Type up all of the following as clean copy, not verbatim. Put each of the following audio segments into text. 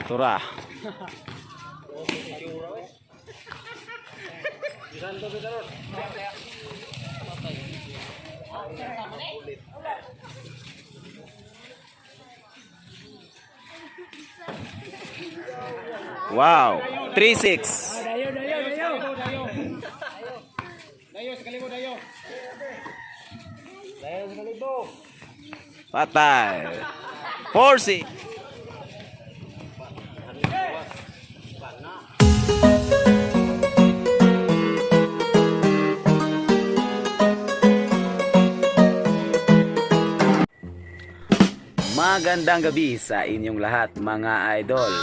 Tura. Wow, 3-6. Dayo, dayo, dayo. Dayo sa kalibo, dayo. Dayo sa kalibo. Patay. 4-6. Magandang gabi sa inyong lahat, mga idol.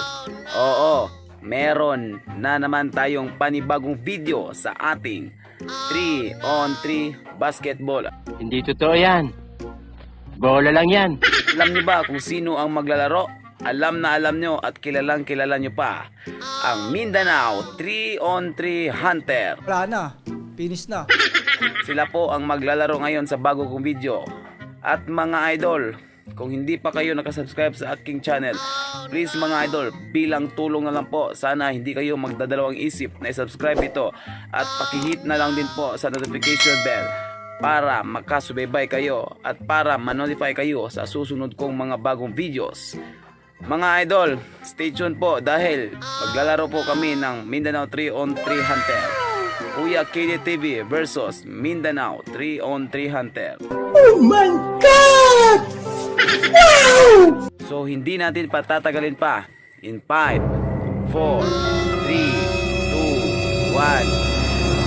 Oo, meron na naman tayong panibagong video sa ating 3 on 3 basketball. Hindi totoo yan. Bola lang yan. Alam niyo ba kung sino ang maglalaro? Alam na alam nyo at kilalang kilala nyo pa. Ang Mindanao 3 on 3 Hunter. Wala na. Finish na. Sila po ang maglalaro ngayon sa bago kong video. At mga idol, kung hindi pa kayo nakasubscribe sa aking channel, please, mga idol, bilang tulong na lang po, sana hindi kayo magdadalawang isip na isubscribe ito at pakihit na lang din po sa notification bell para makasubaybay kayo at para manotify kayo sa susunod kong mga bagong videos. Mga idol, stay tuned po dahil maglalaro po kami ng Mindanao 3 on 3 Hunter. Kuya KDTV versus Mindanao 3 on 3 Hunter. Oh my God! Wow! So hindi natin patatagalin pa. In 5, 4, 3, 2, 1.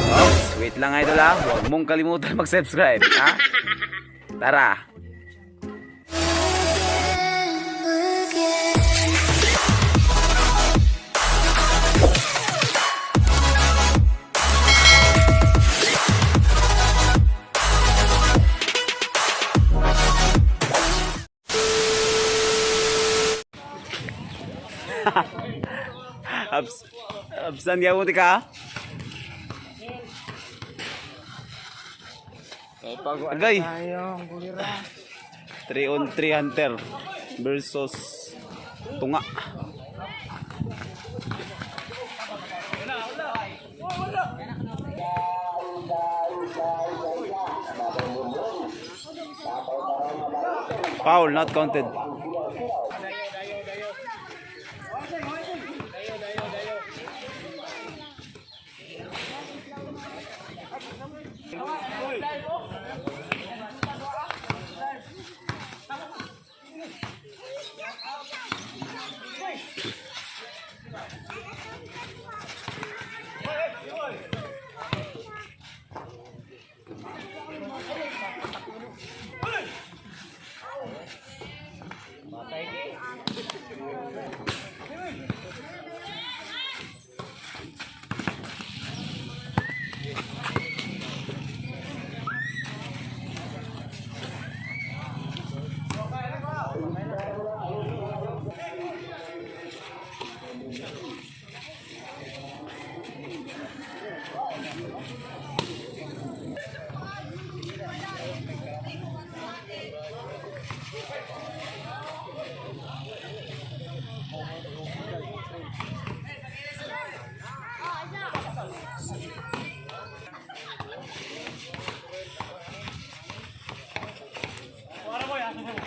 Oops, wait lang, idol, ha. Huwag mong kalimutan mag-subscribe, ha? Tara! Abs absan ka ka? Agay. 3 on 3 Hunter versus Tunga. Foul not counted.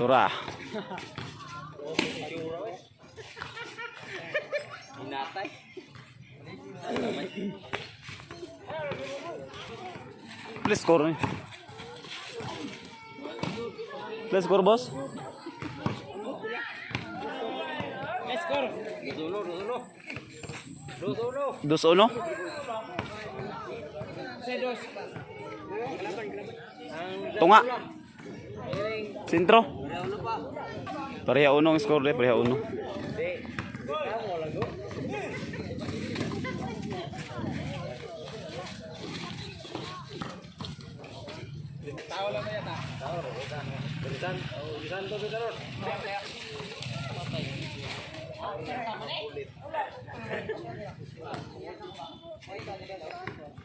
Tura. Please score eh. Please score, boss. Let's score. 2-1. Dos. Tunga. Sentro. Pareha uno ang score, eh. Pareha uno.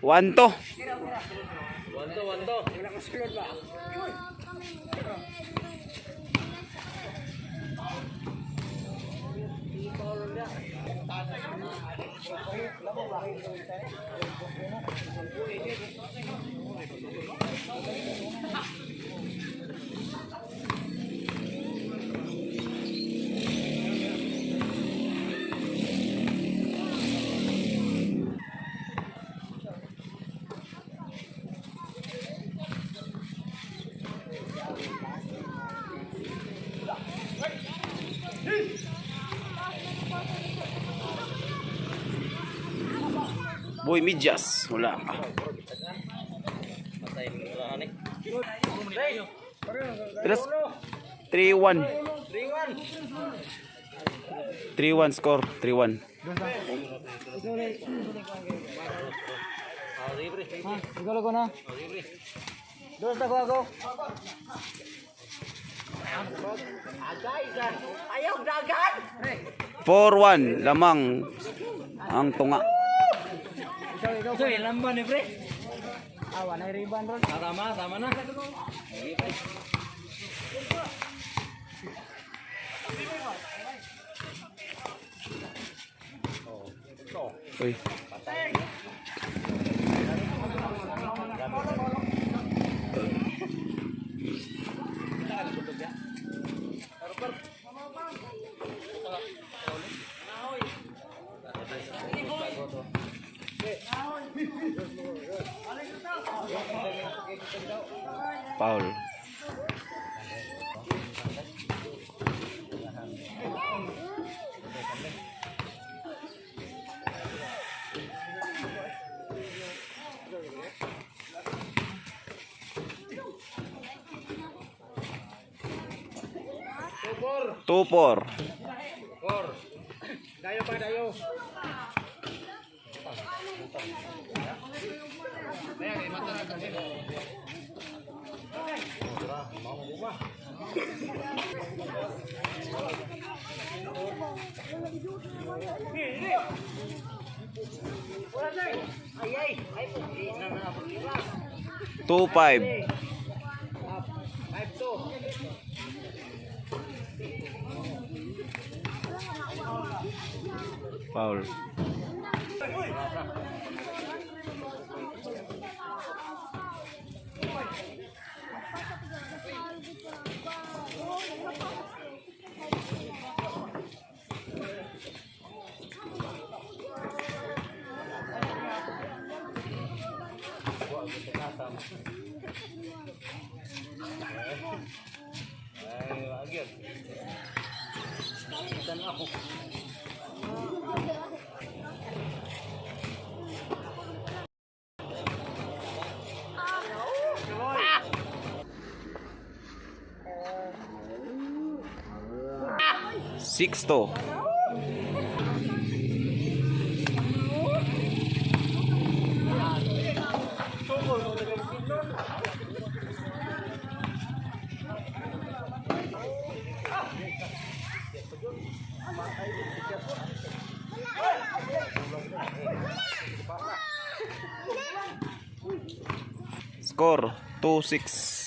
1-2. Boy Midyas, wala ka. Tres, 3-1. 3-1 score, 3-1. Ikaw ko na. Dos na ko ako. 4-1 lamang ang tunga. So, ilan ba ni pre? Awa na riban ron. Tama, tama na. Uy. Paul. 2-4. Dayo pa, dayo. 2-5. Foul. 6-2. Score 2-6.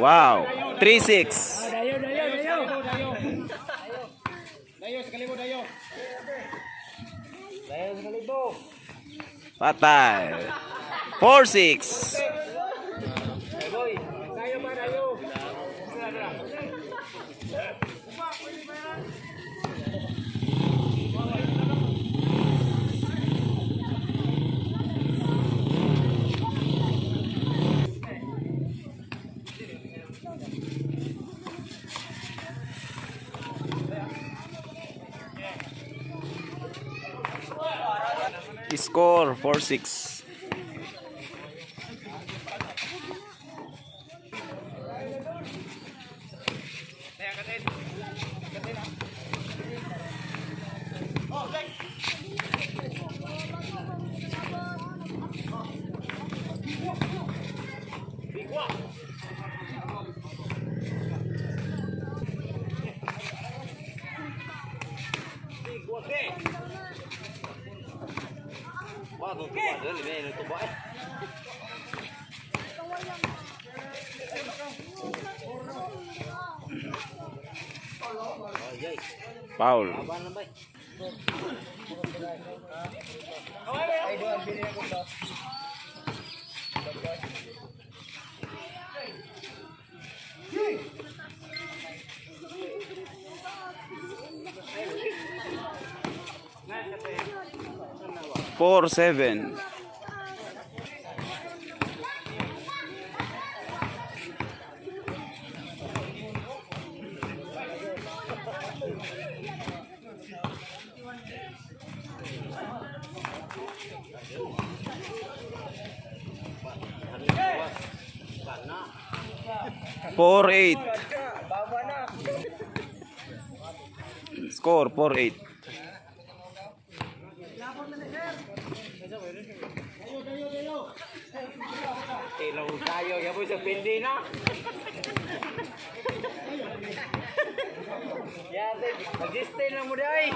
Wow, 3-6. Dayo, dayo, dayo. Dayo. Dayo sa kalibo, dayo. Dayo sa kalibo. Patay. 4-6. Dayo pa, dayo. Score 4-6. Foul. 4-7. 4-8. Score 4-8. Ilaw tayo, yaboy sa pindi na. Yate, mag-stay lang mo dai.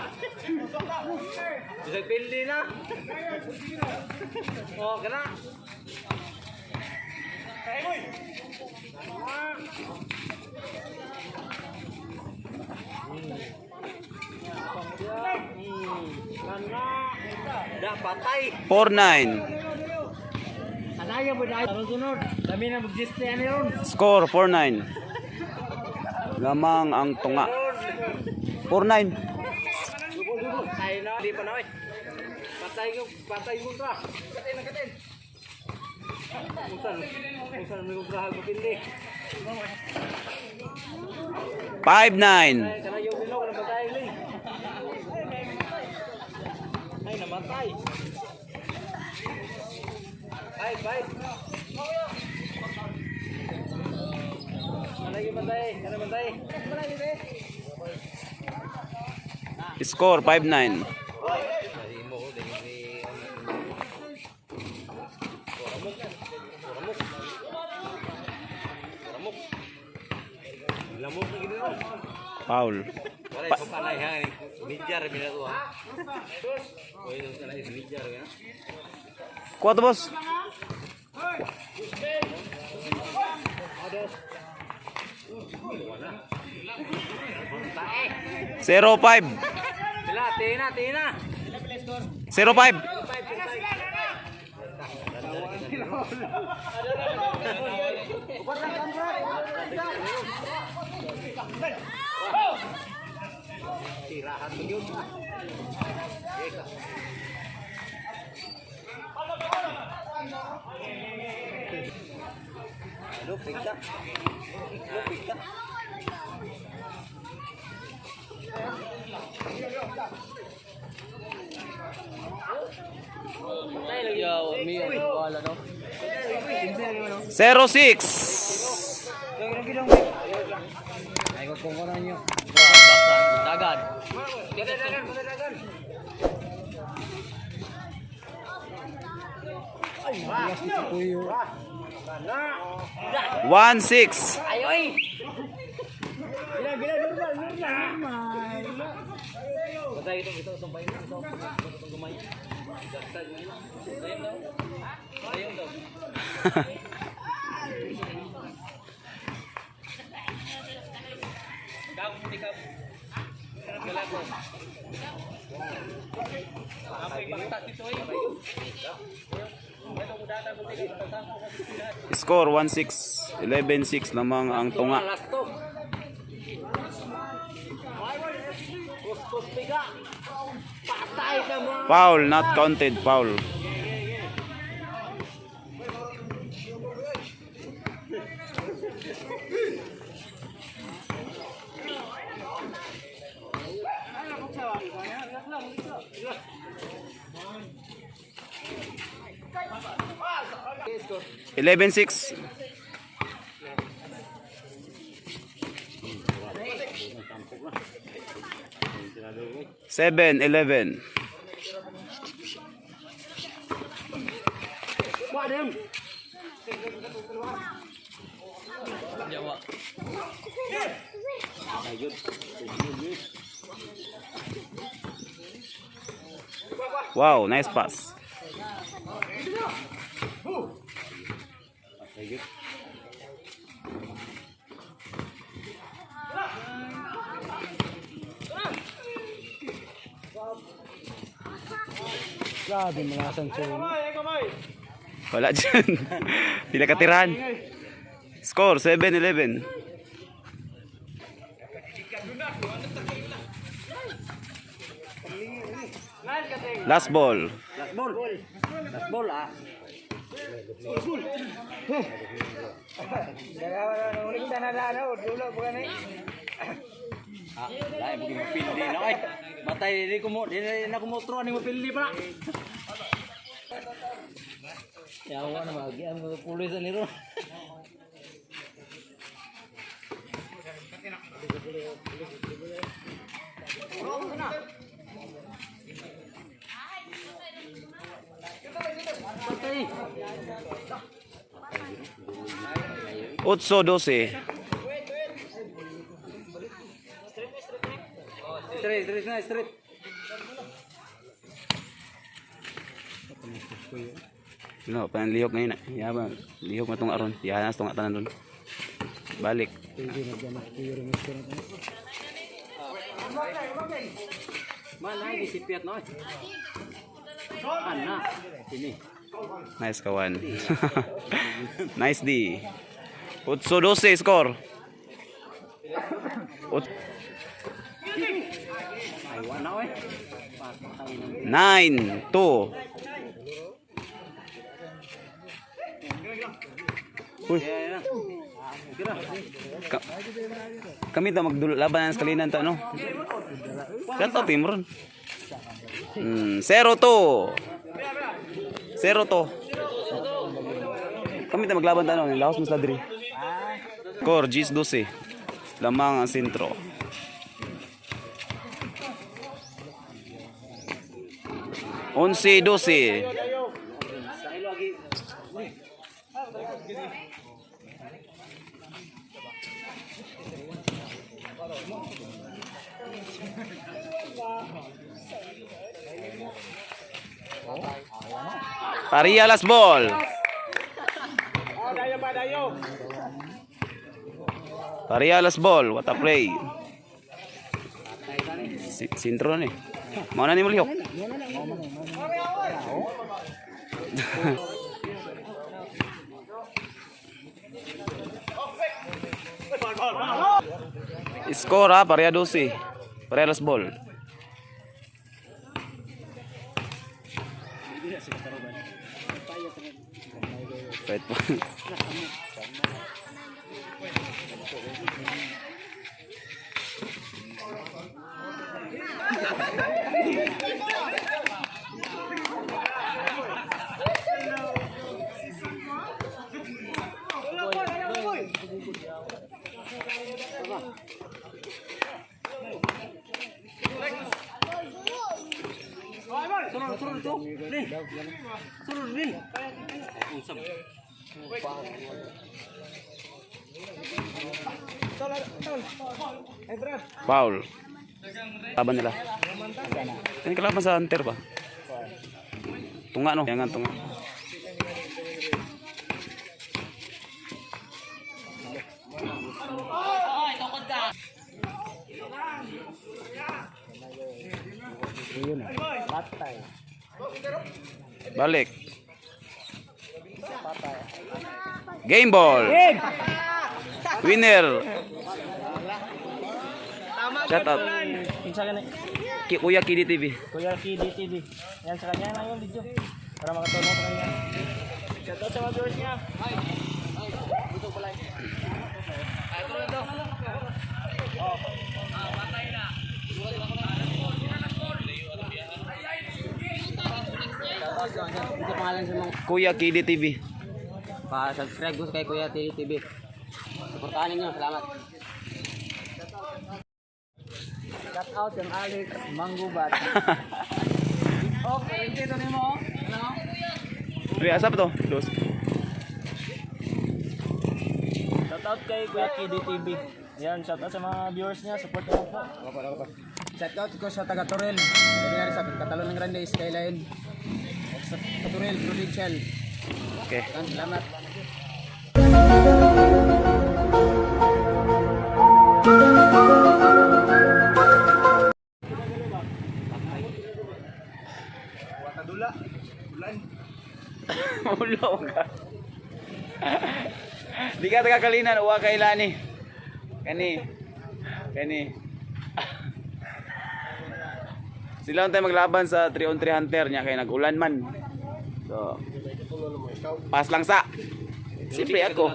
Sa pindi na. Oh, kana. Da patay. 4-9. Anaya mo dai. Sunod. Dami na mag-stay ani ron. Score 4-9. Lamang ang tunga. 4-9. Ay na, di pa na oy. Patay ko, patay mo ta. Katin na katin. Usan, usan mo ko brahal pindi. 5-9. Ay, kana yung bilog namatay ni. Ay, namatay. Ay, bye. Ano yung matay? Ano matay? Score 5-9. Lamok na gini ron. Foul. Wala pa panay ha. Midjar bila to ha. Oy, kanay midjar ka. Kuha to, boss. 0-5. Bila, tina, tina. 0-5. Tirahan mo yun. Lupig ka. Lupig ka. 0-6. Dagan. 1-6. Patay ito, ito, itong bayan, ito, ito, itong gumay. Ayun daw. Ayun daw. Kap, tikap. Galago. Apoy baktas dito eh. Score 1-6. 11-6 lamang ang tunga. Lasto. Kuskus piga. Patay ka mo. Foul, not counted. Foul. 11-6. 7-11. Wow, nice pass. Grabe mga sansun. Wala dyan. Pinakatirahan. Score, 7-11. Last ball. Last ball. Last ball ah. Ah, lain mo mapildi na ay. Matay di ko mo, di na ko motro ani mapildi pa. Yawa na magi ang mga pulis ani ro. Patay. 8-12. Straight, straight na, straight. No, panlihok ngayon na. Yaba, lihok na tong aron. Yanas tong tanan doon. Balik. Malay di sipiat no. Ana, sini. Nice kawan. Nice D. 8-12 score. Ay, wala oy. Patay na. 9-2. Uy. Kaya na. Kira. Kami ta maglaban sa kalinan ta no. Shout out team ron. 0-2. 0-2. Kami ta maglaban ta no, laos mas ladri. Score 10-12. Lamang ang sentro. 11-12. Paria last ball. Paria last ball. What a play. Sintro na eh. Mao na ni Mulihok. Score ha, pareha 12. Pareha last ball. Kahit pa. Sulod, sulod to. Rin. Sulod rin. Unsam. Foul. Laban nila. Ano kalaban sa hunter ba? Tunga no. Yangan tunga. Balik. Game ball. Winner. Shout out. Kinsa ka na? Kuya Kidi TV. Kuya Kidi TV. Yan sa kanya na yung video. Para makatulong sa kanya. Shout out sa mga viewers niya. Kuya Kidi TV. Pa-subscribe ko kay Kuya Tiri TV. Suportahan ninyo, salamat. Shout out yung Alex Manggubat. Oh, kurente to nimo. Ano? Uy, asa pa to? Dos. Shout out kay Kuya Kidi TV. Yan, shout out sa mga viewers niya. Support niyo po. Shout out ko sa taga Torel. Dali na rin sa Katalon ng Grande Skyline. O sa Torel Provincial. Okay. Salamat. Ulo ka. Di ka taga Kalinan, uwa kay Lani. Kani. Kani. Sila tayo maglaban sa 3 on 3 hunter niya kay nag-ulan man. So, pass lang sa. Siyempre ako.